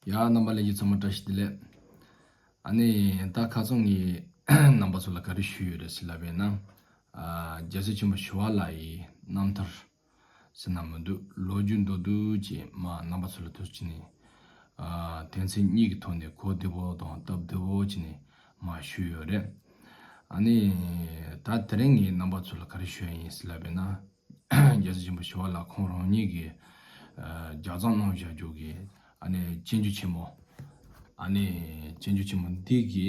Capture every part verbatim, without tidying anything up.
ཡ། རྣམ་པ་ལྷན་རྒྱས་ཚང་མ་བཀྲ་ཤིས་བདེ་ལེགས། ཨ་ནི་ད་ཁ་སང་ངས་རྣམ་པ་ཚོ་ལ་ག་རེ་ཞུས་ཡོད་རེད་ཟེར་ལབ་པ་ཡིན་ན། ཨ། རྒྱལ་སྲས་ཆེན་པོ་ཞི་བ་ལྷ་ཡི་རྣམ་ཐར་ཟེར་ན་མི་འདུག་ལོ་རྒྱུས་མདོར་བསྡུས་ཅིག་མར་རྣམ་པ་ཚོ་ལ་ཐུགས་ཆེ་ནས། ཨ། དོན་ཚན་གཉིས་ཀྱི་ཐོག་ནས་གོ་བདེ་པོ་དང་སྟབས་བདེ་པོ་བྱས་ནས་མར་ཞུས་ཡོད་རེད། ཨ་ནི་ད་དེ་རིང་ངས་རྣམ་པ་ཚོ་ལ་ག་རེ་ཞུ་ཡ་ཡིན་ཟེར་ལབ་པ་ཡིན་ན། རྒྱལ་སྲས་ཆེན་པོ་ཞི་བ་ལྷ་ཁོང་རང་ཉིད་ཀྱིས་ཨ་ལྗགས་རྩོམ་གནང་བཞག་རྒྱུ་གི་ཨ་ནི་སྤྱོད་འཇུག་ཆེན་མོ། ཨ་ནི་སྤྱོད་འཇུག་ཆེན་མོ་འདི་གི་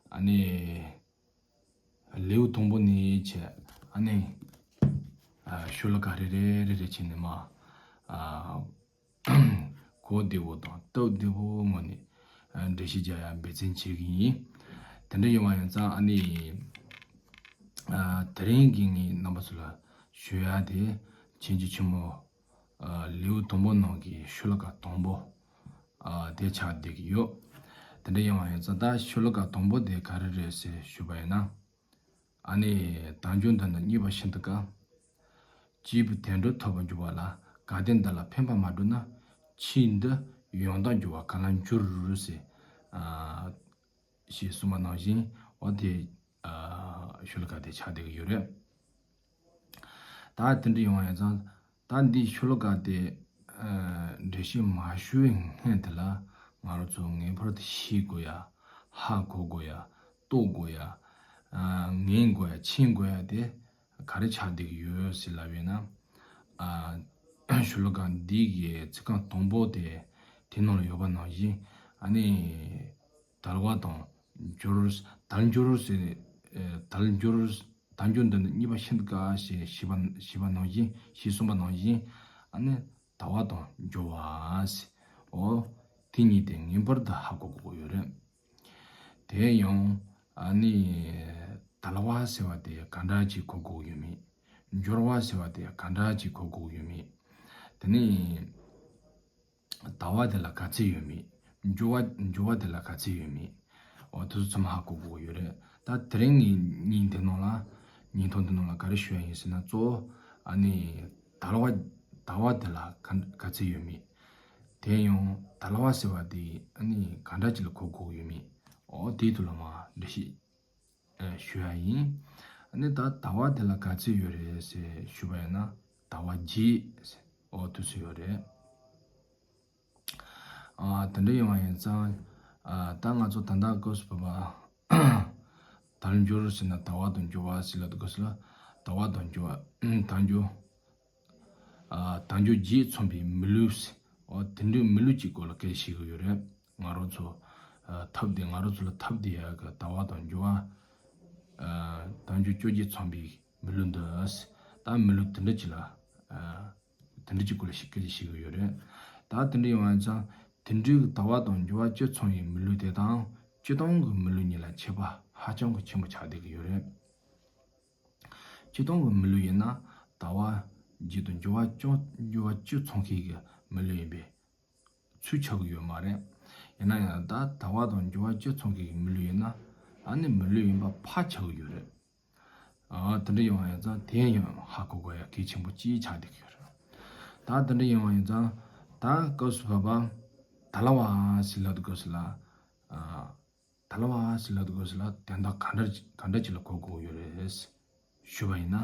ཨ་ནི་ལེའུ་དང་པོ་ནས་བྱས། ཨ་ནི་ཨ་ཤོ་ལོ་ཀ་རེ་རེ་རེ་རེ་བྱས་ནས་མར་ཨ་གོ་བདེ་པོ་དང་སྟབས་བདེ་པོ་ངང་ནས་ཨ་འགྲེལ་བཤད་རྒྱག་ཡ་འབད་བརྩོན་བྱེད་ཀྱི་ཡིན། དེ་འདྲ་ཡིན་པ་ཡིན་ཙང་ཨ་ནི་ཨ་དེ་རིང་གི་ངས་རྣམ་པ་ཚོ་ལ་ཞུ་ཡ་དེ་སྤྱོད་འཇུག་ཆེན་མོ་ཨ་ལེའུ་དང་པོ་ནང་གི་ཤོ་ལོ་ཀ་དང་པོ་ཨ་དེ་ཆགས་བསྡད་ཀྱི་ཡོད། དེ་འདྲ་ཡིན་པ་ཡིན་ཙང་ད་ཤོ་ལོ་ཀ་དང་པོ་དེ་ག་རེ་རེད་ཟེར་ཞུས་པ་ཡིན་ན། ཨ་ནི་དལ་འབྱོར་འདི་ནི་རྙེད་པ་ཤིན་ཏུ་དཀའ། སྐྱེས་བུ་དོན་གྲུབ་ཐོབ་པར་འགྱུར་བ་ལ། གལ་ཏེ་འདི་ལ་ཕན་པར་མ་བགྲོད་ན། ཕྱིས་འདི་ཡང་དག་འགྱུར་བ་ག་ལ་འགྱུར་ཟེར། ཨ་ཞེས་གསུངས་པ་ནང་བཞིན་འོ་དེ་ཨ་ཤོ་ལོ་ཀ་དེ་ཆགས་བསྡད་ཀྱི་ཡོད་རེད། ད་དེ་འདྲ་ཡོང་བ་ཡིན་ཙང་ད་འདིའི་ཤོ་ལོ་ཀ་དེ་ཨ་འགྲེལ་བཤད་མ་ཞུ་བའི་སྔོན་དེ་ལ་ང་རང་ཚོ་ངེས་པར་དུ་ཤེས་དགོས་ཡ། ཧ་གོ་དགོས་ཡ། རྟོགས་དགོས་ཡ། ཨ་ངེས་དགོས་ཡ། མཁྱེན་དགོས་ཡ་དེ་ག་རེ་ཆགས་བསྡད་ཀྱི་ཡོད་ཟེར་ལབ་པ་ཡིན་ན། ཨ་ཤོ་ལོ་ཀ་འདི་གི་ཚིག་རྐང་དང་པོ་དེ་དེ་ནང་ལ་ཡོད་པ་ནང་བཞིན། ཨ་ནི་དལ་བ་དང་འབྱོར། དལ་འབྱོར་ཟེར། ཨ་དལ་འབྱོར། དལ་འབྱོར་འདི་ནི་རྙེད་པ་ཤིན་ཏུ་དཀའ་ཞེས་ཞུས་པ། ཞུས་པ་ནང་བཞིན། ཞེས་གསུངས་པ་ནང་བཞིན། ཨ་ནི་དལ་བ་དང་འབྱོར་བ་ཟེར། འོ་དེ་གཉིས་དེ་ངེས་པར་དུ་ཧ་གོ་དགོས་ཡོད་རེད། དེ་ཡང་ཨ་ནི་དལ་བ་ཟེར་བ་དེ་ག་འདྲ་ཅིག་གོ་དགོས་ཡོད་མེད། འབྱོར་བ་ཟེར་བ་དེ་ག་འདྲ་ཅིག་གོ་དགོས་ཡོད་མེད། དེ་ནས་དལ་བ་དེ་ལ་ག་ཚད་ཡོད་མེད། འབྱོར་བ། འབྱོར་བ་དེ་ལ་ག་ཚད་ཡོད་མེད། འོ་དེ་ཚོ་ཚང་མ་ཧ་གོ་དགོས་ཡོད་རེད། ད་དེ་རིང་གི་ཉིན་དེ་ནང་ལ། ཉིན་ཐོ་འདི་ནང་ལ་ག་རེ་ཞུ་ཡ་ཡིན་ཟེར་ན། གཙོ་བོ་ཨ་ནི་དལ་བ། དལ་བ་དེ་ལ་ག་ག་ཚད་ཡོད་མེད། དེ་ཡང་དལ་བ་ཟེར་བ་དེ་ཨ་ནི་ག་འདྲ་ཅིག་ལ་གོ་དགོས་ཡོད་མེད། འོ་དེའི་ཐོག་ལ་མར་འགྲེལ་བཤད་ཨ་ཞུ་ཡ་ཡིན། ཨ་ནི་ད་དལ་བ་དེ་ལ་ག་ཚད་ཡོད་རེད་ཟེར་ཞུས་པ་ཡིན་ན། དལ་བ་བརྒྱད་ཟེར། འོ་དེ་ཚོ་ཡོད་རེད། ཨ་དེ་འདྲ་ཡིན་པ་ཡིན་ཙང་། ཨ་ད་ང་ཚོ་ད་ལྟ་སྐབས་སུ་བབ་པ། དལ་འབྱོར་ཟེར་ན་དལ་བ་དང་འབྱོར་བ་ཟེར་ལབ་དུས་སྐབས་སུ་ལ། དལ་བ་དང་འབྱོར་བ། དལ་འབྱོར། ཨ་དལ་འབྱོར་བརྒྱད་མཚོན་པའི་མི་ལུས་ཟེར། འོ་དེ་འདྲའི་མི་ལུས་ཀྱི་སྐོར་ལ་སྐད་ཆ་བཤད་ཀྱི་ཡོད་རེད། ང་རང་ཚོ་ཨ་ཐབས་དེ། ང་རང་ཚོ་ལ་ཐབས་དེ་ཡག་གི་དལ་བ་དང་འབྱོར་བ། ཨ་དལ་འབྱོར་བཅོ་བརྒྱད་མཚོན་པའི་མི་ལུས་འདི་ཟེར། ད་མི་ལུས་དེ་འདྲ་ཅིག་ལ། ཨ་དེ་འདྲ་ཅིག་སྐོར་ལ་ཞིག་སྐད་ཆ་བཤད་ཀྱི་ཡོད་རེད། ད་དེ་འདྲ་ཡིན་པ་ཙང་། དེ་འདྲའི་དལ་བ་དང་འབྱོར་བ་བཅུ་མཚོན་པའི་མི་ལུས་དེ་དང་སྤྱིར་བཏང་གི་མི་ལུས་གཉིས་ལ་ཁྱད་པར་ཧ་ཅང་གི་ཆེན་པོ་ཆགས་བསྡད་ཀྱི་ཡོད་རེད། སྤྱིར་བཏང་གི་མི་ལུས་ཡིན་ན་དལ་བ་བརྒྱད་དང་འབྱོར་བ་བཅུ། འབྱོར་བ་བཅུ་མཚོན་མཁན་གྱི་མི་ལུས་ཡིན་པས་ཚུར་ཆགས་ཀྱི་ཡོད་མ་རེད། ཡིན་ན་ཡང་ད་དལ་བ་དང་འབྱོར་བ་བཅུ་མཚོན་མཁན་གྱི་མི་ལུས་ཡིན་ན་ཨ་ནི་མི་ལུས་ཡིན་པ་ཕར་ཆགས་ཀྱི་ཡོད་རེད། ཨ་དེ་འདྲ་ཡོང་བ་ཡིན་ཙང་དེ་ཡང་ཧ་གོ་དགོས་ཡ་གལ་ཆེན་པོ་ཅིག་ཆགས་བསྡད་ཀྱི་ཡོད་རེད། ད་དེ་འདྲ་ཡོང་བ་ཡིན་ཙང་ད་སྐབས་སུ་བབ་པ། དལ་བ་ཟེར་ལབ་དུས་སྐབས་སུ་ལ། ཨ་དལ་བ་ཟེར་ལབ་དུས་སྐབས་སུ་ལ་དོན་དག་ག་འདྲ་ག་འདྲ་ཅིག་ལ་གོ་དགོས་ཡོད་རེད་ཞུས་པ་ཡིན་ན།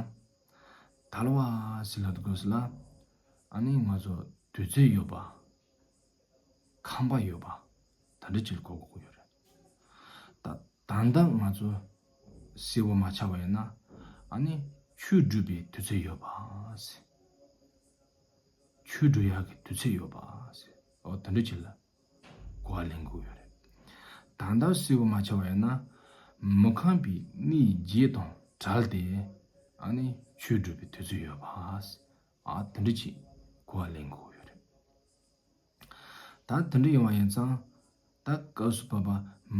དལ་བ་ཟེར་ལབ་དུས་སྐབས་སུ་ལ་ཨ་ནི་ང་ཚོ་དུས་ཚོད་ཡོད་པ། ཁམས་པ་ཡོད་པ། དེ་འདྲ་ཅིག་ལ་གོ་དགོས་ཀྱི་ཡོད་རེད། ད་ད་ལྟ་ང་ཚོ་གསལ་པོ་མ་ཆགས་པ་ཡིན་ན། ཨ་ནི་ཆོས་སྒྲུབ་པའི་དུས་ཚོད་ཡོད་པ་ཟེར། ཆོས་སྒྲུབ་ཡག་གི་དུས་ཚོད་ཡོད་པ་ཟེར། འོ་དེ་འདྲ་ཅིག་ལ་གོ་བ་ལེན་དགོས་ཡོད་རེད། ད་ལྟ་གསལ་པོ་མ་ཆགས་པ་ཡིན་ན། མི་ཁོམ་པའི་གནས་བརྒྱད་དང་བྲལ་ཏེ་ཨ་ནི་ཆོས་སྒྲུབ་པའི་དུས་ཚོད་ཡོད་པ་ཟེར། ཨ་དེ་འདྲ་ཅིག་གོ་བ་ལེན་དགོས་ཡོད་རེད། ད་དེ་འདྲ་ཡོང་བ་ཡིན་ཙང་། ད་སྐབས་སུ་བབ་པ་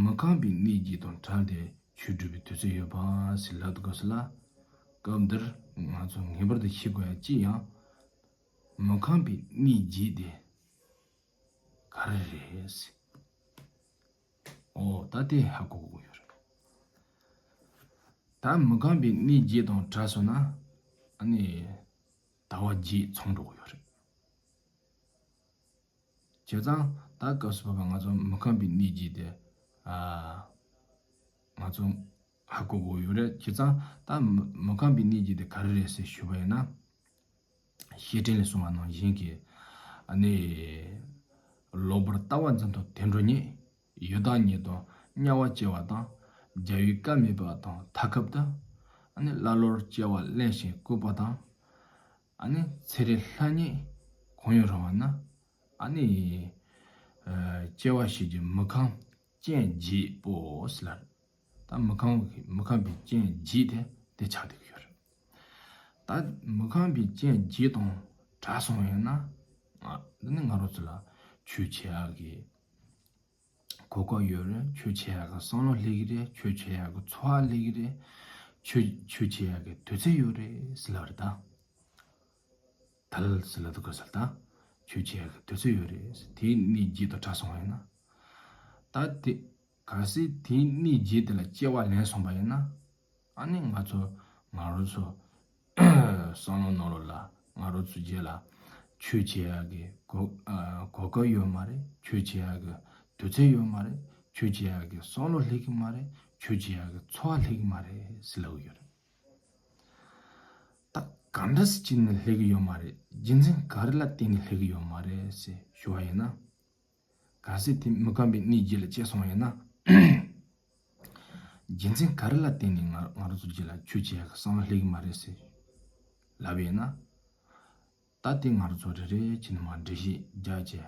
མི་ཁོམ་པའི་གནས་བརྒྱད་དང་བྲལ་ཏེ་ཆོས་སྒྲུབ་པའི་དུས་ཚོད་ཡོད་པ་ཟེར་ལབ་དུས་སྐབས་སུ་ལ། སྐབས་འདིར་ང་ཚོ་ངེས་པར་དུ་ཤེས་དགོས་ཡ་གཅིག་ཡང་། མི་ཁོམ་པའི་གནས་བརྒྱད་དེ་ག་རེ་རེད་ཟེར། འོ་ད་དེ་ཧ་གོ་དགོས་ཡོད་རེད། ད་མི་ཁོམ་པའི་གནས་བརྒྱད་དང་བྲལ་སོང་ན། ཨ་ནི་དལ་བ་བརྒྱད་ཚང་འགྲོ་གི་ཡོད་རེད། བྱས་ཙང་ ད་སྐབས་སུ་བབ་པ་ང་ཚོ་མི་ཁོམ་པའི་གནས་བརྒྱད་དེ་ཨ་ང་ཚོ་ཧ་གོ་དགོས་ཡོད་རེད། བྱས་ཙང་ད་མི་མི་ཁོམ་པའི་གནས་བརྒྱད་དེ་ག་རེ་རེད་ཟེར་ཞུས་པ་ཡིན་ན། བཤེས་སྤྲིང་ལས་གསུངས་པ་ནང་བཞིན་གྱི་ཨ་ནི་ལོག་པར་ལྟ་བ་འཛིན་དང་དུད་འགྲོ་རྙེད། ཡི་དྭགས་རྙེད་དང་དམྱལ་བ་སྐྱེ་བ་དང་། རྒྱལ་བའི་བཀའ་མེད་པ་དང་མཐའ་ཁབ་ཏུ། ཨ་ནི་ཀླ་ཀློར་སྐྱེ་བ་ལེན་ཞིང་བཀོད་པ་དང་། ཨ་ནི་ཚེ་རིང་ལྷ་ཉིད་གང་ཡང་རུང་བ་ན། ཨ་ནི་ཨ་སྐྱེ་བ་བཞི་བརྒྱའི་མི་ཁོམ་རྐྱེན་བརྒྱད་པོ་ཟེར་ལ། ད་མི་ཁོམ་གྱི་མི་ཁོམ་པའི་རྐྱེན་བརྒྱད་དེ་དེ་ཆགས་བསྡད་ཀྱི་ཡོད་རེད། ད་མི་ཁོམ་པའི་རྐྱེན་བརྒྱད་དང་བྲལ་སོང་བ་ཡིན་ན། ཨ་འདི་ནི་ང་རང་ཚོ་ལ་ཆོས་བྱེད་ཡག་གི་གོ་སྐབས་ཡོད་རེད། ཆོས་བྱེད་ཡག་གི་བསམ་བློ་སླེབས་ཀྱི་རེད། ཆོས་བྱེད་ཡག་གི་ཚོར་བ་སླེབས་ཀྱི་རེད། ཆོས་ཆོས་བྱེད་ཡག་གི་དུས་ཚོད་ཡོད་རེད་ཟེར་ལབ་རེད་ད། ད་ལ་ཟེར་ལབ་འདུག་ག་ཟེར་ད། ཆོས་བྱེད་ཡག་གི་དུས་ཚོད་ཡོད་རེད་ཟེར། དེའི་གནས་བརྒྱད་དང་བྲལ་སོང་བ་ཡིན་ན། ད་དེ་གལ་སྲིད་དེའི་གནས་བརྒྱད་དེ་ལ་སྐྱེ་བ་ལེན་སོང་བ་ཡིན་ན། ཨ་ནི་ང་ཚོ་ང་རང་ཚོ་བསམ་བློ་ནང་ལོགས་ལ་ང་རང་ཚོ་རྗེས་ལ་ཆོས་བྱེད་ཡག་གི་གོ་ཨ་གོ་སྐབས་ཡོད་མ་རེད། ཆོས་བྱེད་ཡག་གི་དུས་ཚོད་ཡོད་མ་རེད། ཆོས་བྱེད་ཡག་གི་བསམ་བློ་སླེབས་ཀྱི་མ་རེད། ཆོས་བྱེད་ཡག་གི་ཚོར་བ་སླེབས་ཀྱི་མ་རེད་ཟེར་ལབ་ཀྱི་ཡོད་རེད། ད་གང་འདྲ་སེ་བྱས་ནས་སླེབས་ཀྱི་ཡོད་མ་རེད། རྒྱུ་མཚན་ག་རེ་ལ་བརྟེན་ནས་སླེབས་ཀྱི་ཡོད་མ་རེད་ཟེར་ཞུ་བ་ཡིན་ན། གལ་སྲིད་དེ་མི་ཁོམ་པའི་གནས་བརྒྱད་ལ་སྐྱེས་སོང་བ་ཡིན་ན། རྒྱུ་མཚན་ག་རེ་ལ་བརྟེན་ནས་ང་ང་རང་ཚོ་རྗེས་ལ་ཆོས་བྱེད་ཡག་གི་བསམ་བློ་སླེབས་ཀྱི་མ་རེད་ཟེར་ལབ་པ་ཡིན་ན། ད་དེ་ང་རང་ཚོ་རེ་རེ་བྱས་ནས་མར་འགྲེལ་བཤད་རྒྱག་བྱས།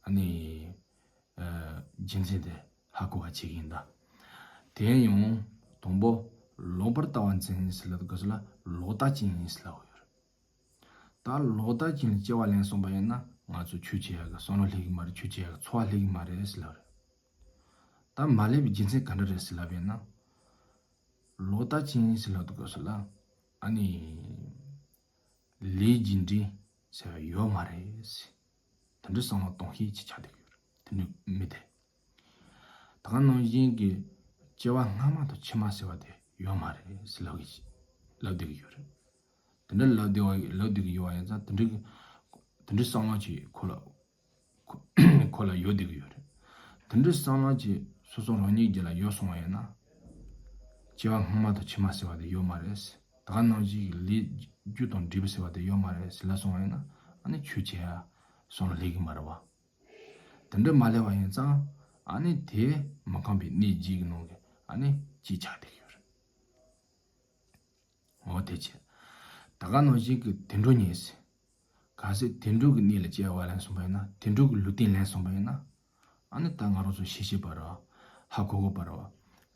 ཨ་ནི་ཨ་རྒྱུ་མཚན་དེ་ཧ་གོ་བ་བྱེད་ཀྱི་ཡིན་ད། དེ་ཡང་དང་པོ་ལོག་པར་ལྟ་བ་འཛིན་ཟེར་ལབ་དུས་སྐབས་སུ་ལ་ལོག་ལྟ་ཅན་ཡིན་ཟེར་ལབ་ཡོད་རེད། ད་ལོག་ལྟ་ཅན་ལ་སྐྱེ་བ་ལེན་སོང་བ་ཡིན་ན་ང་ཚོ་ཆོས་བྱེད་ཡག་གི་བསམ་བློ་སླེབས་ཀྱི་མ་རེད། ཆོས་བྱེད་ཡག་གི་ཚོར་བ་སླེབས་ཀྱི་མ་རེད་ཟེར་ལབ་རེད། ད་མ་སླེབས་པའི་རྒྱུ་མཚན་ག་འདྲ་རེད་ཟེར་ལབ་ཡིན་ན། ལོག་ལྟ་ཅན་ཟེར་ལབ་དུས་སྐབས་སུ་ལ་ཨ་ནི་ལས་རྒྱུ་འབྲས་ཟེར་བ་ཡོད་མ་རེད་ཟེར། དེ་འདྲའི་བསམ་བློ་གཏོང་མཁན་ཅིག་ཆགས་བསྡད་ཀྱི་ཡོད་རེད། དེ་འདྲའི་མི་དེ། ད་ག་ནང་བཞིན་གྱི་སྐྱེ་བ་སྔ་མ་དང་ཕྱི་མ་ཟེར་བ་དེ་ཡོད་མ་རེད་ཟེར་ལབ་ཀྱི་ལབ་བསྡད་ཀྱི་ཡོད་རེད། དེ་འདྲ་ལབ་བསྡད་པ་ལབ་བསྡད་ཀྱི་ཡོད་པ་ཡིན་ཙང་དེ་འདྲའི་དེ་འདྲའི་བསམ་བློ་ཅིག་ཁོ་ལ་ཁོ་ཁོ་ལ་ཡོད་བསྡད་ཀྱི་ཡོད་རེད། དེ་འདྲའི་བསམ་བློ་ཅིག་སོ་སོ་རང་ཉིད་རྒྱུད་ལ་ཡོད་སོང་བ་ཡིན་ན། སྐྱེ་བ་སྔ་མ་དང་ཕྱི་མ་ཟེར་བ་དེ་ཡོད་མ་རེད། ད་ག་ནང་བཞིན་གྱི་ལས་རྒྱུ་དང་འབྲས་བུ་ཟེར་བ་དེ་ཡོད་མ་རེད་ཟེར་ལབ་སོང་བ་ཡིན་ན། ཨ་ནི་ཆོས་བྱེད་ཡག་བསམ་བློ་སླེབས་ཀྱི་མ་རེད་བ། དེ་འདྲ་མ་སླེབས་པ་ཡིན་ཙང་ཨ་ནི་དེ་མི་ཁོམ་པའི་གནས་བརྒྱད་ཀྱི་ནང་གི་ཨ་ནི་གཅིག་ཆགས་བསྡད་ཀྱི་ཡོད་རེད། འོ་དེ་བྱས། ད་ག་ནང་བཞིན་གྱི་དུད་འགྲོ་རྙེད་ཟེར། གལ་སྲིད་དུད་འགྲོ་གི་གནས་ལ་སྐྱེ་བ་ལེན་སོང་བ་ཡིན་ན། དུད་འགྲོ་གི་ལུས་རྟེན་ལེན་སོང་བ་ཡིན་ན། ཨ་ནི་ད་ང་རང་ཚོ་ཤེས་ཤེས་པ་རེད་བ། ཧ་གོ་གོ་པ་རེད་བ།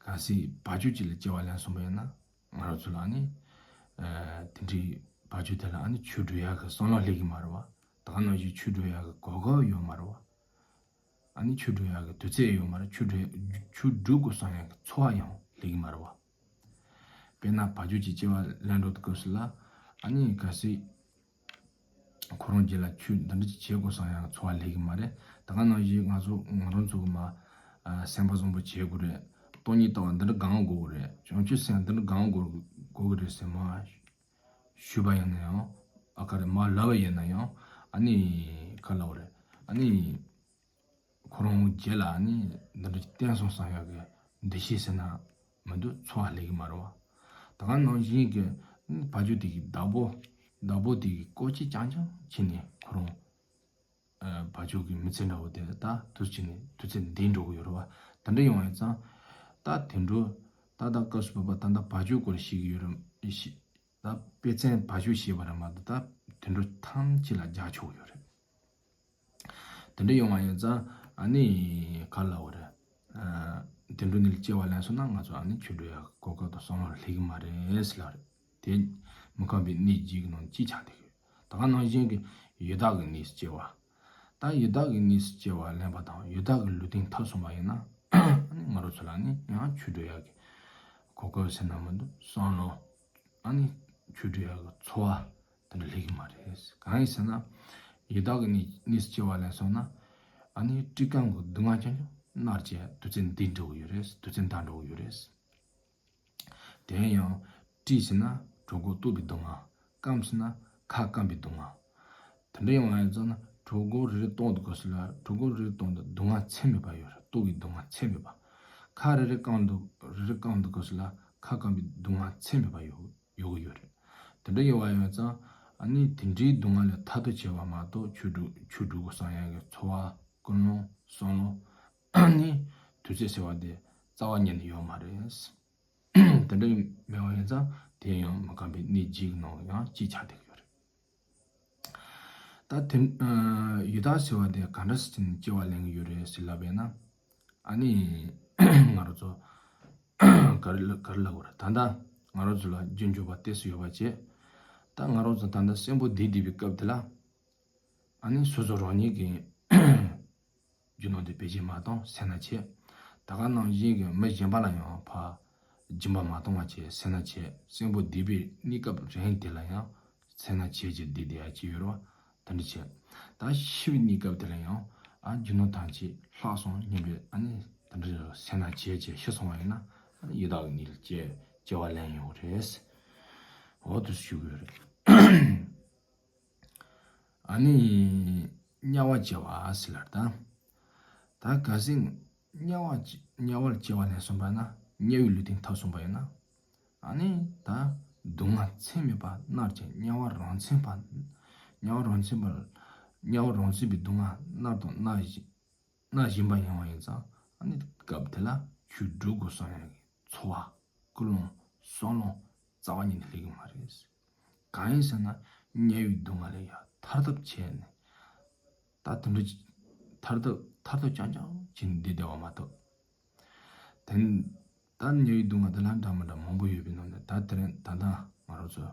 གལ་སྲིད་བ་ཕྱུགས་ཅིག་ལ་སྐྱེ་བ་ལེན་སོང་བ་ཡིན་ན། ང་རང་ཚོ་ལ་ཨ་ནི་ཨ་དེ་འདྲའི་བ་ཕྱུགས་དེ་ལ་ཨ་ནི་ཆོས་སྒྲུབ་ཡག་གི་བསམ་བློ་སླེབས་ཀྱི་མ་རེད་བ། ད་ག་ནང་བཞིན་ཆོས་སྒྲུབ་ཡག་གི་གོ་སྐབས་ཡོད་མ་རེད་བ། ཨ་ནི་ཆོས་སྒྲུབ་ཡག་གི་དུས་ཚོད་ཡོད་མ་རེད། ཆོས་སྒྲུབ་ཆོས་སྒྲུབ་དགོས་བསམ་ཡག་གི་ཚོར་བ་ཡང་སླེབས་ཀྱི་མ་རེད་བ། དཔེར་ན་བ་ཕྱུགས་ཀྱི་སྐྱེ་བ་ལེན་འགྲོ་དུས་སྐབས་སུ་ལ་ཨ་ནི་གལ་སྲིད་ཁོ་རང་རྒྱུད་ལ་ཆོས་འདི་འདྲ་ཅིག་བྱེད་དགོས་བསམ་ཡག་གི་ཚོར་བ་སླེབས་ཀྱི་མ་རེད། ད་ག་ནང་བཞིན་ང་ཚོ་ང་རང་ཚོ་གི་མ་ཨ་སེམས་པ་བཟང་པོ་བྱེད་དགོས་རེད། སྟོང་ཉིད་ལྟ་བ་འདི་འདྲ་གང་དགོས་ཀྱི་རེད། བྱང་ཆུབ་སེམས་འདི་འདྲ་གང་དགོས་དགོས་ཀྱི་རེད་ཟེར་མ་ཞུས་པ་ཡིན་ན་ཡང་། ཨ་ག་རེ་མ་ལབ་པ་ཡིན་ན་ཡང་། ཨ་ནི་ག་ལབ་དགོས་རེད། ཨ་ནི་ཁོ་རང་རྒྱུད་ལ་ཨ་ནི་འདི་འདྲ་བསྟན་སོང་བསམ་ཡག་གི་འདུ་ཤེས་ཟེར་ན་མི་འདུག་ཚོར་བ་སླེབས་ཀྱི་མ་རེད་བ། ད་ག་ནང་བཞིན་གྱི་བ་ཕྱུགས་དེ་གི་བདག་པོ་བདག་པོ་དེ་གི་བཀོལ་སྤྱོད་རྐྱང་རྐྱང་བྱས་ནས་ཁོ་རང་ཨ་བ་ཕྱུགས་ཀྱི་མི་ཚེ་འདྲ་བོ་དེ་ད་དུས་ཅི་ནས་དུས་ཚོད་འདས་འགྲོ་གི་ཡོད་རེད་བ། དེ་འདྲ་ཡོང་བ་ཡིན་ཙང་ད་དུད་འགྲོ་ད་ལྟ་སྐབས་སུ་བབ་པ་ད་ལྟ་བ་ཕྱུགས་སྐོར་ཞིག་ཡོད་རེད་ཞིག་ད་དཔེ་མཚོན་བ་ཕྱུགས་ཞེས་པ་རེད་མ་གཏོགས་ད་དུད་འགྲོ་ཐམས་ཅད་ལ་རྒྱག་ཆོག་ཡོད་རེད། དེ་འདྲ་ཡོང་བ་ཡིན་ཙང་ཨ་ནི་ག་ལབ་དགོས་རེད། ཨ་དུད་འགྲོ་ནི་ལ་སྐྱེ་བ་ལེན་སོང་ན་ང་ཚོ་ཨ་ནི་ཆོས་སྒྲུབ་ཡག་གོ་སྐབས་དང་བསམ་བློ་སླེབས་ཀྱི་མ་རེད་ཟེར་ལབ་རེད། དེ་མི་ཁོམ་པའི་གནས་བརྒྱད་ཀྱི་ནང་གཅིག་ཆགས་བསྡད་ཡོད། ད་ག་ནང་བཞིན་གྱི་ཡི་དྭགས་ཀྱི་གནས་སུ་སྐྱེ་བ། ད་ཡི་དྭགས་ཀྱི་གནས་སུ་སྐྱེ་བ་ལེན་པ་དང་ཡི་དྭགས་ཀྱི་ལུས་རྟེན་ཐོབ་སོང་བ་ཡིན་ན། ཨ་ནི་ང་རང་ཚོ་ལ་ནི་ཡང་ཆོས་སྒྲུབ་ཡག་གི་གོ་སྐབས་ཟེར་ན་མི་འདུག་བསམ་བློ། ཨ་ནི་ཆོས་སྒྲུབ་ཡག་གི་ཚོར་བ་དེ་འདྲ་སླེབས་ཀྱི་མ་རེད། གང་ཡིན་ཟེར་ན། ཡི་དྭགས་ཀྱི་གནས་གནས་སུ་སྐྱེ་བ་ལེན་སོང་ན། ཨ་ནི་སྤྲིན་དཀར་གྱི་སྡུག་བསྔལ་རྐྱང་རྐྱང་མནར་བྱས་དུས་ཚོད་འདས་འགྲོ་གི་ཡོད་རེད། དུས་ཚོད་འདས་འགྲོ་གི་ཡོད་རེད། དེ་ཡང་སྤྲིན་ཟེར་ན་གྲོད་ཁོག་ལྟོགས་པའི་སྡུག་བསྔལ། སྐརམ་ཟེར་ན་ཁ་སྐམ་པའི་སྡུག་བསྔལ། དེ་འདྲ་ཡོང་བ་ཡིན་ཙང་ན་ གྲོད་ཁོག་རེ་རེ་གཏོང་དུས་སྐབས་སུ་ལ། གྲོད་ཁོག་རེ་རེ་གཏོང་དུས་སྡུག་བསྔལ་ཚད་མེད་པ་ཡོད་རེད། ལྟོགས་པའི་སྡུག་བསྔལ་ཚད་མེད་པ། ཁ་རེ་རེ་བསྐམ་དུས། རེ་རེ་བསྐམ་དུས་སྐབས་སུ་ལ་ཁ་བསྐམ་པའི་སྡུག་བསྔལ་ཚད་མེད་པ་ཡོད། ཡོད་གི་ཡོད་རེད། དེ་འདྲ་ཡོད་པ་ཡིན་ཙང་། ཨ་ནི་དེ་འདྲའི་སྡུག་བསྔལ་ལས་ཐར་ཐབས་བྱེད་པ་མ་གཏོགས། ཆོས་སྒྲུབ། ཆོས་སྒྲུབ་དགོས་བསམ་ཡག་གི་ཚོར་བ། ཀུན་སློང་། བསམ་བློ། ཨ་ནི་དུས་ཚོད་ཟེར་བ་དེ་རྩ་བ་ཉིད་ནས་ཡོད་མ་རེད། དེ་འདྲ་མེད་པ་ཡིན་ཙང་། དེ་ཡང་མི་ཁོམ་པའི་གནས་བརྒྱད་ཀྱི་ནང་ཡང་གཅིག་ཆགས་བསྡད་ཀྱི་ཡོད་རེད། ད་དེ། ཨ། ཡི་དྭགས་ཟེར་བ་དེ་ག་འདྲ་སེ་བྱས་ནས་སྐྱེ་བ་ལེན་གྱི་ཡོད་རེད་ཟེར་ལབ་པ་ཡིན་ན། ཨ་ནི་ང་རང་ཚོ་ག་རེ་ལབ། ག་རེ་ལབ་དགོས་རེད། ད་ལྟ་ང་རང་ཚོ་ལ་རྒྱུ་འབྱོར་པ་ཏོག་ཙམ་ཡོད་པ་བྱས། ད་ང་རང་ཚོ་ད་ལྟ་གསོན་པོ་བསྡད་བསྡད་པའི་སྐབས་དེ་ལ། ཨ་ནི་སོ་སོ་རང་ཉིད་ཀྱི་རྒྱུ་ནོར་དེ་བེད་སྤྱོད་མ་བཏང་སེམས་ནང་བྱས། ད་ག་ནང་བཞིན་གྱི་མི་གཞན་པ་ལ་ཡང་ཕར་སྦྱིན་པ་མ་བཏང་བ་བྱས་སེམས་ནང་བྱས། གསོན་པོ་བསྡད་པའི་གནས་སྐབས་རིང་དེ་ལ་ཡང་སེམས་ནང་བྱས་བྱས་བསྡད་བསྡད་ཡ་ཅིག་ཡོད་རེད་བ། དེ་འདྲ་བྱས། ད་ཤི་བའི་གནས་སྐབས་དེ་ལ་ཡང་། ཨ། རྒྱུ་ནོར་ཐམས་ཅད་ལྷག་སོང་སྙམ་པའི། ཨ་ནི་དེ་འདྲ་སེམས་ནང་བྱས་བྱས་ཤི་སོང་བ་ཡིན་ན། ཨ་ནི་ཡི་དྭགས་ཀྱི་གནས་ལ་སྐྱེ། སྐྱེ་བ་ལེན་ཡོང་གི་རེད། འོ་དེ་ཞུ་གི་ཡོད་རེད། ཨ་ནི་དམྱལ་བར་སྐྱེ་བ་ཟེར་ལབ་ད། ད་གལ་སྲིད་དམྱལ་བར་སྐྱེ། དམྱལ་བར་སྐྱེ་བ་ལེན་སོང་བ་ན། དམྱལ་བའི་ལུས་རྟེན་ཐོབ་སོང་བ་ཡིན་ན། ཨ་ནི་ད་སྡུག་བསྔལ་ཚད་མེད་པ་མནར་ཅིང་། དམྱལ་བ་རང་མཚན་པ། དམྱལ་བ་རང་མཚན་པ། དམྱལ་བ་རང་མཚན་པའི་སྡུག་བསྔལ་མནར་དང་མནར་བཞིན། མནར་བཞིན་པ་ཡིན་པ་ཡིན་ཙང་། ཨ་ནི་སྐབས་དེ་ལ་ཆོས་སྒྲུབ་དགོས་བསམ་ཡག་གི་ཚོར་བ། ཀུན་སློང་། བསམ་བློ་རྩ་བ་ཉིད་ནས་སླེབས་ཀྱི་མ་རེད། གང་ཡིན་ཟེར་ན། དམྱལ་བའི་སྡུག་བསྔལ་ལས་ཡར་ཐར་ཐབས་བྱས་ནས། ད་དེ་འདྲ་ཅིག་ཐར་ཐབས། ཐར་ཐབས་རྐྱང་རྐྱང་བྱས་ནས་བསྡད་བསྡད་པ་མ་གཏོགས། དེ། ད་དམྱལ་བའི་སྡུག་བསྔལ་དེ་ལ་འདྲ་མི་འདྲ་མང་པོ་ཡོད་པའི་ནང་ནས། ད་དེ་རིང་ད་ལྟ་ང་རང་ཚོ།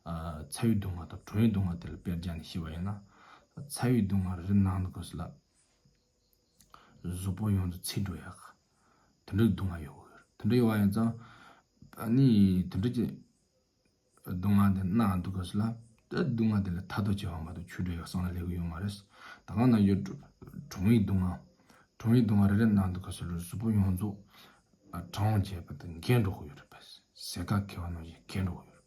ཨ། ཚ་བའི་སྡུག་བསྔལ་དང་གྲང་བའི་སྡུག་བསྔལ་དེ་ལ་དཔེ་བརྒྱབ་ནས་བཤད་པ་ཡིན་ན། ཚ་བའི་སྡུག་བསྔལ་རེ་རེ་མནར་དུས་སྐབས་སུ་ལ། གཟུགས་པོ་ཡོངས་རྫོགས་ཚིག་འགྲོ་ཡག་དེ་འདྲའི་སྡུག་བསྔལ་ཡོད་གི་ཡོད་རེད། དེ་འདྲ་ཡོད་པ་ཡིན་ཙང་། ཨ་ནི་དེ་འདྲ་གི་སྡུག་བསྔལ་དེ་མནར་དུས་སྐབས་སུ་ལ། དེ་སྡུག་བསྔལ་དེ་ལས་ཐར་ཐབས་བྱེད་པ་མ་གཏོགས་ཆོས་སྒྲུབ་ཡག་བསམ་བློ་སླེབས་ཀྱི་ཡོད་མ་རེད། ད་ག་ནང་བཞིན་གྲང་བའི་སྡུག་བསྔལ། གྲང་བའི་སྡུག་བསྔལ་རེ་རེ་མནར་དུས་སྐབས་སུ་ལ་གཟུགས་པོ་ཡོངས་རྫོགས། ཨ། གྲང་བ་བྱས་པ་དེ་འགས་འགྲོ་གི་ཡོད་རེད་པས། ཟས་ཁ་ཁེལ་བ་ནང་བཞིན་འགས་འགྲོ་གི་ཡོད་རེད།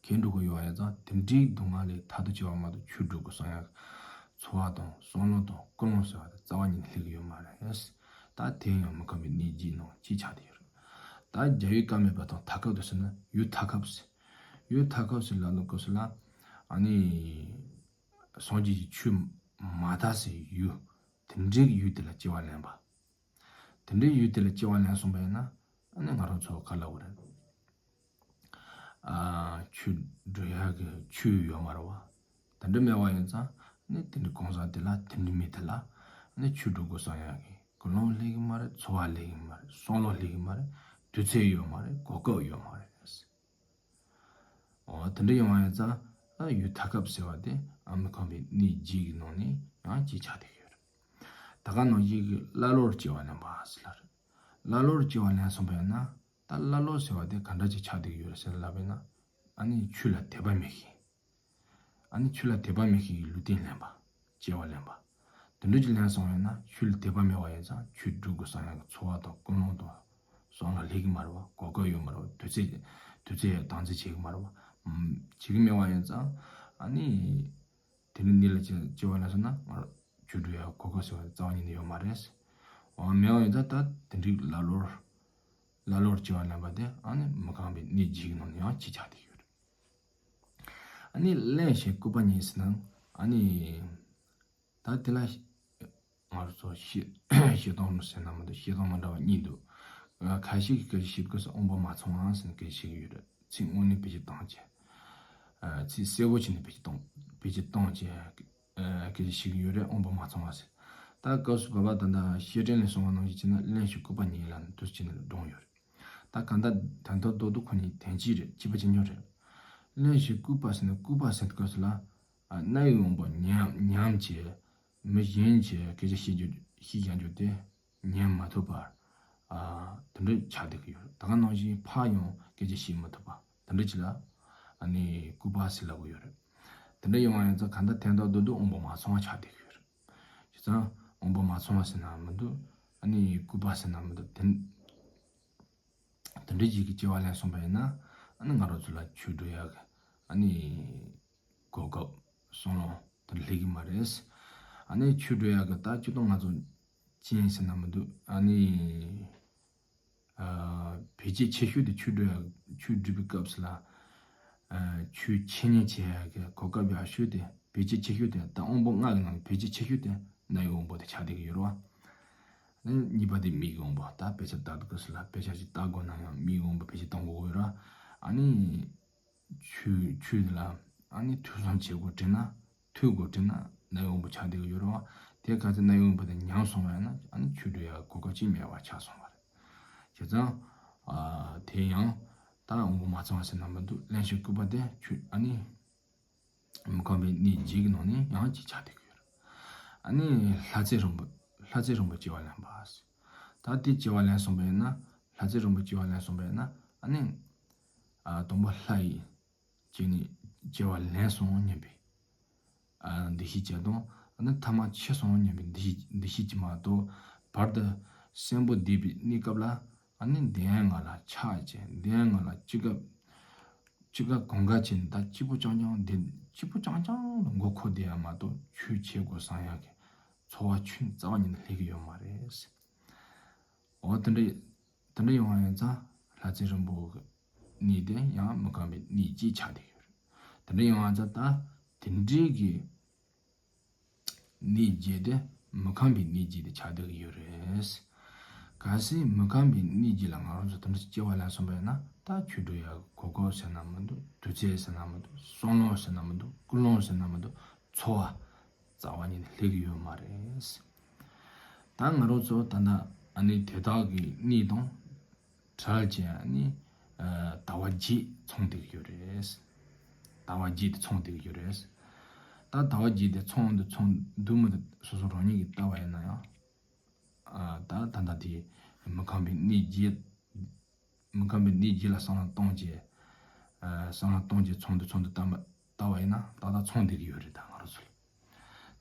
འགས་འགྲོ་གི་ཡོད་པ་ཡིན་ཙང་། དེ་འདྲའི་སྡུག་བསྔལ་ལས་ཐར་ཐབས་བྱེད་པ་མ་གཏོགས་ཆོས་སྒྲུབ་དགོས་བསམ་ཡག་ཚོར་བ་དང་བསམ་བློ་དང་ཀུན་སློང་ཟེར་བ་དེ་རྩ་བ་ཉིད་ནས་སླེབས་ཀྱི་ཡོད་མ་རེད། ད་དེ་ཡང་མི་ཁོམ་པའི་གནས་བརྒྱད་ནང་གཅིག་ཆགས་བསྡད་ཡོད་རེད། ད་རྒྱལ་བའི་བཀའ་མེད་པ་དང་མཐའ་ཁབ་ཏུ་ཟེར་ན། ཡུལ་མཐའ་ཁབ་ཟེར། ཡུལ་མཐའ་ཁབ་ཟེར་ལབ་དུས་སྐབས་སུ་ལ། ཨ་ནི་སངས་རྒྱས་ཀྱི་ཆོས་མ་དར་སའི་ཡུལ། དེ་འདྲའི་ཡུལ་དེ་ལ་སྐྱེ་བ་ལེན་པ། དེ་འདྲའི་ཡུལ་དེ་ལ་སྐྱེ་བ་ལེན་སོང་བ་ཡིན་ན། ཨ་ནི་ང་རང་ཚོ་ག་ལབ་དགོས་རེད། ཨ། ཆོས་སྒྲུབ་ཡག་གི་ཆོས་ཡོད་མ་རེད་བ། དེ་འདྲ་མེད་པ་ཡིན་ཙང་། ཨ་ནི་དེ་འདྲའི་གང་ཟག་དེ་ལ། དེ་འདྲའི་མི་དེ་ལ། ཨ་ནི་ཆོས་སྒྲུབ་དགོས་བསམ་ཡག་གི་ཀུན་སློང་སླེབས་ཀྱི་མ་རེད། ཚོར་བ་སླེབས་ཀྱི་མ་རེད། བསམ་བློ་སླེབས་ཀྱི་མ་རེད། དུས་ཚོད་ཡོད་མ་རེད། གོ་སྐབས་ཡོད་མ་རེད། འོ། དེ་འདྲ་ཡོང་བ་ཡིན་ཙང་། ཨ། ཡུལ་མཐའ་ཁབ་ཟེར་བ་དེ། ཨ། མི་ཁོམ་པའི་གནས་བརྒྱད་ཀྱི་ནང་ནས་ཡང་གཅིག་ཆགས་བསྡད་ཀྱི་ཡོད་རེད། ད་ག་ནང་བཞིན་གྱི་ཀླ་ཀློར་སྐྱེ་བ་ལེན་པ་ཟེར་ལབ་རེད། ཀླ་ཀློར་སྐྱེ་བ་ལེན་སོང་བ་ཡིན་ན། ད་ཀླ་ཀློ་ཟེར་བ་དེ་ག་འདྲ་ཅིག་ཆགས་བསྡད་ཀྱི་ཡོད་རེད་ཟེར་ལབ་པ་ཡིན་ན། ཨ་ནི་ཆོས་ལ་དད་པ་མེད་མཁན། ཨ་ནི་ཆོས་ལ་དད་པ་མེད་མཁན་གྱི་ལུས་རྟེན་ལེན་པ། སྐྱེ་བ་ལེན་པ། དེ་འདྲ་ཅིག་ལེན་སོང་བ་ཡིན་ན། ཆོས་ལ་དད་པ་མེད་པ་ཡིན་ཙང་། ཆོས་སྒྲུབ་དགོས་བསམ་ཡག་གི་ཚོར་བ་དང་ཀུན་སློང་དང་བསམ་བློ་སླེབས་ཀྱི་མ་རེད་བ། གོ་སྐབས་ཡོད་མ་རེད་བ། དུས་ཚོད། དུས་ཚོད་ཡང་དམ་འཛིན་བྱེད་ཀྱི་མ་རེད་བ། ཨམ། བྱེད་ཀྱི་མེད་པ་ཡིན་ཙང་། ཨ་ནི་དེ་འདྲའི་གནས་ལ་སྐྱེ། སྐྱེ་བ་ལེན་སོང་ན། ང་རང་ཆོས་སྒྲུབ་ཡག་གོ་སྐབས་ཟེར་བ་རྩ་བ་ཉིད་ནས་ཡོད་མ་རེད། འོ། མེད་པ་ཡིན་ཙང་། ད་དེ་འདྲའི་ཀླ་ཀློར། ཀླ་ཀློར་སྐྱེ་བ་ལེན་པ་དེ། ཨ་ནི་མི་ཁོམ་པའི་གནས་བརྒྱད་ཀྱི་ནང་ནས་ཡང་གཅིག་ཆགས་བསྡད་ཡོད་རེད། ཨ་ནི་གླེན་ཞིང་ལྐུགས་པ་ཉིད་ཟེར་ན། ཨ་ནི་ད་དེ་ལ་ང་རང་ཚོ་བཤད། བཤད་སྟངས་ཟེར་ན་མི་འདུག། བཤད་སྟངས་མི་འདྲ་བ་གཉིས་འདུག། ཨ། ཁ་ཤས་ཀྱིས་སྐད་ཆ་བཤད་དུས་སྐབས་སུ་དབང་པོ་མ་ཚང་བ་ཟེར་ནས་སྐད་ཆ་བཤད་ཀྱི་ཡོད་རེད། ཚིག་དངོས་གནས་བེད་སྤྱོད་བཏང་བྱས། ཨ། ཚིག་གསལ་པོ་བྱས་ནས་བེད་སྤྱོད་བཏང་། བེད་སྤྱོད་བཏང་བྱས། ཨ། སྐད་ཆ་བཤད་ཀྱི་ཡོད་རེད། དབང་པོ་མ་ཚང་བ་ཟེར། ད་སྐབས་སུ་བབ་པ་ད་ལྟ་བཤད་སྒྲོས་ལས་གསུངས་པ་ནང་བཞིན་བྱས་ན། གླེན་ཞིང་ལྐུགས་པ་ཉིད་ལ་ནི། འདུག་སེ་བྱས་ནས་བགྲངས་ཡོད་རེད། ད་གང་ལྟར་དོན་དག་རྡོག་རྡོག་ཁོ་ནི་དོན་གཅིག་རེད། གཅིག་པ་གཅིག་རྐྱང་རེད། གླེན་ཞིང་ལྐུགས་པ་ཟེར་ན། ལྐུགས་པ་ཟེར་དུས་སྐབས་སུ་ལ། ཨ། རྣ་བའི་དབང་པོ་ཉམས། ཉམས་བྱས། མི་གཞན་གྱིས་སྐད་ཆ་བཤད་རྒྱུ། བཤད་བཞག་རྒྱུ་དེ་ཉན་མ་ཐུབ་པར། ཨ། དེ་འདྲ་ཆགས་བསྡད་ཀྱི་ཡོད་རེད། ད་ག་ནང་བཞིན་ཕར་ཡང་སྐད་ཆ་བཤད་མི་ཐུབ་པ། དེ་འདྲ་ཅིག་ལ་ཨ་ནི་ལྐུགས་པ་ཟེར་ལབ་ཀྱི་ཡོད་རེད། དེ་འདྲ་ཡོང་བ་ཡིན་ཙང་། གང་ལྟར་དོན་དག་རྡོག་རྡོག་དབང་པོ་མ་ཚང་བ་ཆགས་བསྡད་ཀྱི་ཡོད་རེད། བྱས་ཙང་དབང་པོ་མ་ཚང་བ་ཟེར་ན་མི་འདུག། ཨ་ནི་ལྐུགས་པ་ཟེར་ན་མི་འདུག། དེ། དེ་འདྲ་ཅིག་གི་སྐྱེ་བ་ལེན་སོང་བ་ཡིན་ན། ཨ་ནི་ང་རང་ཚོ་ལ་ཆོས་སྒྲུབ་ཡག་གི། ཨ་ནི་གོ་སྐབས། བསམ་བློ། དེར་སླེབས་ཀྱི་མ་རེད། ཨ་ནི་ཆོས་སྒྲུབ་ཡག་གི་ད་ཅི་དང་ང་ཚོ་ཅི་ཡིན་ཟེར་ན་མི་འདུག་ཨ་ནི་ཨ་བེད་སྤྱོད་ཆེ་ཤོས་དེ་ཆོས་སྒྲུབ་ཡག་ཆོས་སྒྲུབ་པའི་སྐབས་སུ་ལ་ཨ་ཆོས་འཆད་ཉན་བྱེད་ཡག་གི་གོ་སྐབས་ཡག་ཤོས་དེ་བེད་སྤྱོད་ཆེ་ཤོས་དེ་ད་དབང་པོ་ལྔ་གི་ནང་གི་བེད་སྤྱོད་ཆེ་ཤོས་དེ་རྣ་བའི་དབང་པོ་དེ་ཆགས་བསྡད་ཀྱི་ཡོད་རེད་བ། ཨ་ནི་གཉིས་པ་དེ་མིག་གི་དབང་པོ། ད་དཔེ་ཆ་ལྟ་དུས་སྐབས་སུ་ལ་དཔེ་ཆ་ཞིག་ལྟ་དགོས་ན་ཡང་མིག་གི་དབང་པོ་བེད་སྤྱོད་གཏོང་དགོས་ཀྱི་ཡོད་རེད་བ། ཨ་ནི་ཆོས་ཆོས་ལ་ཨ་ནི་ཐོས་བསམ་བྱེད་དགོས་དྲན་ན་ཐོས་དགོས་དྲན་ན་རྣ་བའི་དབང་པོ་ཆགས་བསྡད་ཀྱི་ཡོད་རེད་བ། དེ་ག་ཚོད་རྣ་བའི་དབང་པོ་དེ་ཉམས་སོང་བ་ཡིན་ན་ཨ་ནི་ཆོས་སྒྲུབ་ཡག་གོ་སྐབས་ཅིག་མེད་པ་ཆགས་སོང་བ་རེད། བྱས་ཙང་ཨ་དེ་ཡང་ད་དབང་པོ་མ་ཚང་བ་ཟེར་ན་མི་འདུག་བརླན་གཤེར་སྐུད་པ་དེ་ཆོས་ཨ་ནི་མི་ཁོམ་པའི་གནས་བརྒྱད་ཀྱི་ནང་ནས་ཡང་གཅིག་ཆགས་བསྡད་ཀྱི་ཡོད་རེད། ཨ་ནི་ལྷ་རྫས་རིང་པོ་ལྷ་རྫས་རིང་པོ་སྐྱེ་བ་ལེན་པ། ད་དེ་སྐྱེ་བ་ལེན་སོང་བ་ཡིན་ན་ལྷ་རྫས་རིང་པོ་སྐྱེ་བ་ལེན་སོང་བ་ཡིན་ན་ཨ་ནི་ཨ་དང་པོ་ལྷ་ཡི་སྐྱེ་ནས་སྐྱེ་བ་ལེན་སོང་སྙམ་པའི་ཨ་འདུ་ཤེས་བྱས་དང་ཨ་ནི་ཐ་མ་འཆི་སོང་སྙམ་པའི་འདུ་ཤེས་འདུ་ཤེས་ཀྱིས་མ་གཏོགས་བར་དུ་གསོན་པོ་བསྡད་པའི་གནས་སྐབས་ལ་ཨ་ནི་འདི་ཡང་ང་ལ་ཆགས་བྱས་འདི་ཡང་ང་ལ་ཅི་དགའ་ཅི་དགའ་གང་དགའ་བྱས་ནས་ད་སྐྱིད་པོ་རྐྱང་རྐྱང་འདི་སྐྱིད་པོ་རྐྱང་རྐྱང་ལ་མགོ་འཁོར་བསྡད་ཡ་མ་གཏོགས་ཆོས་བྱེད་དགོས་བསམ་ཡ་གི་ཚོར་བ་ཁྱོན་རྩ་བ་ཉིད་ནས་སླེབས་ཀྱི་ཡོད་མ་རེད། འོ་དེ་འདྲ་དེ་འདྲ་ཡོང་བ་ཡིན་ཙང་ལྷ་རྫས་རིང་པོ་གི་གནས་དེ་ཡང་མི་ཁོམ་པའི་གནས་བརྒྱད་ཆགས་བསྡད་ཀྱི་ཡོད་རེད། དེ་འདྲ་ཡོང་བ་ཙང་ད་དེ་འདྲའི་གི་གནས་བརྒྱད་དེ་མི་ཁོམ་པའི་གནས་བརྒྱད་དེ་ཆགས་བསྡད་ཀྱི་ཡོད་རེད། གལ་སྲིད་མི་ཁོམ་པའི་གནས་བརྒྱད་ལ་ང་རང་ཚོ་དེ་འདྲ་སྐྱེ་བ་ལེན་སོང་བ་ཡིན་ན་ད་ཆོས་སྒྲུབ་ཡག་གོ་སྐབས་ཟེར་ན་མི་འདུག་དུས་ཚོད་ཟེར་ན་མི་འདུག་བསམ་བློ་ཟེར་ན་མི་འདུག་ཀུན་སློང་ཟེར་ན་མི་འདུག་ཚོར་བ་རྩ་བ་ཉིད་ནས་སླེབས་ཀྱི་ཡོད་མ་རེད། ད་ང་རང་ཚོ་ད་ལྟ་ཨ་ནི་དེ་དག་གི་གནས་དང་བྲལ་བྱས་ཨ་ནི་ཨ་ཟླ་བ་བརྒྱད་ཚང་བསྡད་ཀྱི་ཡོད་རེད། ཟླ་བ་བརྒྱད་དེ་ཚང་བསྡད་ཀྱི་ཡོད་རེད། ད་ཟླ་བ་བརྒྱད་དེ་ཚང་དུ་ཚང་འདུག་མི་འདུག་སོ་སོ་རང་ཉིད་ཀྱིས་བལྟས་པ་ཡིན་ན་ཡང་ཨ་ད་ད་ལྟ་དེ་མི་ཁོམ་པའི་གནས་བརྒྱད་མི་ཁོམ་པའི་གནས་བརྒྱད་ལ་བསམ་བློ་གཏོང་བྱས་ཨ་བསམ་བློ་གཏོང་བྱས་ཚང་དུ་ཚང་དུ་བལྟས་པ་བལྟས་པ་ཡིན་ན་ཏག་ཏག་ཚང་བསྡད་ཀྱི་ཡོད་རེད། ད་ང་རང་ཚོ་ལ་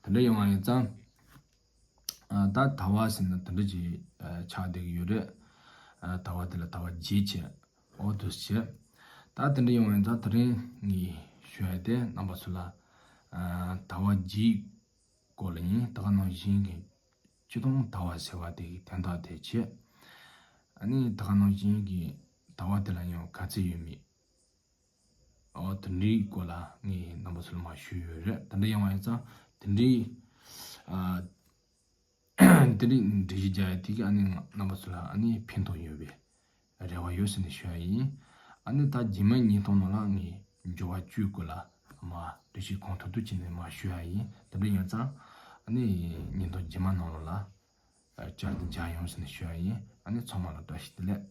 དེ་འདྲ་ཡོང་བ་ཡིན་ཙང་། ཨ་ད་ཟླ་བ་ཟེར་ན་དེ་འདྲ་ཅིག་ཨ་ཆགས་བསྡད་ཀྱི་ཡོད་རེད། ཨ་ཟླ་བ་དེ་ལ་ཟླ་བ་བརྒྱད་བྱས། འོ་དུས་བྱས། ད་དེ་འདྲ་ཡོང་བ་ཡིན་ཙང་དེ་རིང་ངས་ཞུ་ཡ་དེ་རྣམ་པ་ཚོ་ལ་ཨ་ཟླ་བ་བརྒྱད་སྐོར་ལ་ཡིན། ད་ག་ནང་བཞིན་གྱི་སྤྱིར་བཏང་ཟླ་བ་ཟེར་བ་དེ་གི་དོན་དག་དེ་བྱས། ཨ་ནི་ད་ག་ནང་བཞིན་གྱི་ཟླ་བ་དེ་ལ་ཡང་ག་ཚོད་ཡོད་མེད། འོ་དེ་འདྲའི་སྐོར་ལ་ངས་རྣམ་པ་ཚོ་ལ་མར་ཞུས་ཡོད་རེད། དེ་འདྲ་ཡོང་བ་ཡིན་ཙང་དེ་འདྲའི་ཨ་དེ་འདྲའི་འགྲེལ་བཤད་རྒྱག་ཡ་དེ་གི་ཨ་ནི་ང་རྣམ་པ་ཚོ་ལ་ཨ་ནི་ཕན་ཐོགས་ཡོད་པའི་རེ་བ་ཡོད་ཟེར་ནས་ཞུ་ཡ་ཡིན། ཨ་ནི་ད་རྗེས་མའི་བརྙན་ཐུང་ནང་ལ་ངས་སྦྱོར་བ་བཅུའི་སྐོར་ལ་མར་འགྲེལ་བཤད་གང་ཐུབ་ཐུབ་བྱས་ནས་མར་ཞུ་ཡ་ཡིན། དེ་འདྲ་ཡིན་ཙང་ཨ་ནི་བརྙན་ཐུང་རྗེས་མ་ནང་ལོགས་ལ་བསྐྱར་དུ་མཇལ་ཡོང་ཟེར་ནས་ཞུ་ཡ་ཡིན། ཨ་ནི་ཚང་མ་ལ་བཀྲ་ཤིས་བདེ་ལེགས།